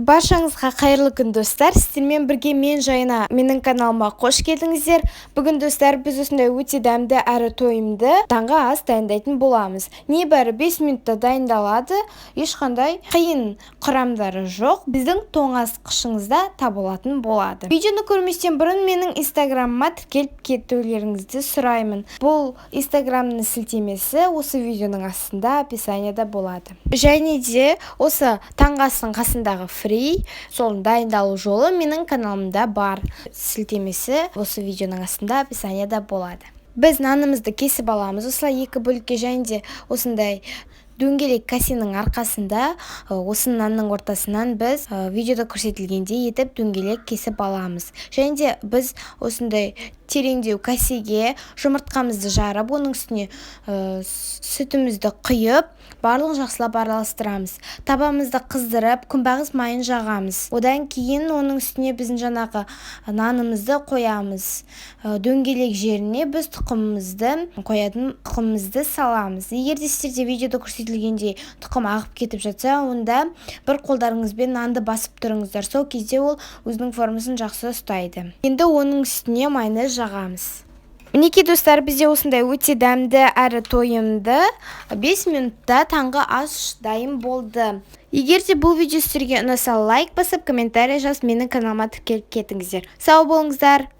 Баршаңызға қайырлы күн, достар! Сіздермен бірге мен, Жайна. Менің каналыма қош келдіңіздер! Бүгін, достар, біз осындай өте дәмді әрі тойымды таңғы ас дайындайтын боламыз. Небәрі 5 минутта дайындалады, ешқандай қиын құрамдары жоқ, біздің тоңазытқышыңызда табылатын болады. Видеоны көрместен бұрын менің инстаграмыма тіркеліп кетулеріңізді сұраймын. Бұл инстаграмның сілтемесі осы видеоның астында, описанияда болады. Және де осы таңғы астың қасындағы фри, соның дайындалу жолы менің каналымда бар, сілтемесі осы видеоның астында, описанияда болады. Біз нанымызды кесіп аламыз осылай екі бөлікке және де осындай дөңгелек кәсенің арқасында осы нанның ортасынан біз видеода көрсетілгендей етіп дөңгелек кесіп аламыз. Және де біз осындай тереңдеу кәсеге жұмыртқамызды жарып, оның үстіне сүтімізді құйып, барлығын жақсылап араластырамыз. Табамызды қыздырып, күнбағыс майын жағамыз. Одан кейін оның үстіне біздің жаңағы нанымызды қоямыз. Дөңгелек жеріне біз тұқымымызды қоятын тұқымымызды саламыз. Егер де сіздерде видеода көрсетілгендей тұқым ағып кетіп жатса, онда бір қолдарыңызбен нанды басып тұрыңыздар, сол кезде ол өзінің формасын жақсы ұстайды. Енді оның үстіне майонез жағамыз. Мінекей, достар, бізде осындай өте дәмді әрі тойымды 5 минутта таңғы ас дайын болды. Егер де бұл видео сіздерге ұнаса, лайк басып, комментарий жазып, менің каналыма тіркеліп кетіңіздер. Сау болыңыздар!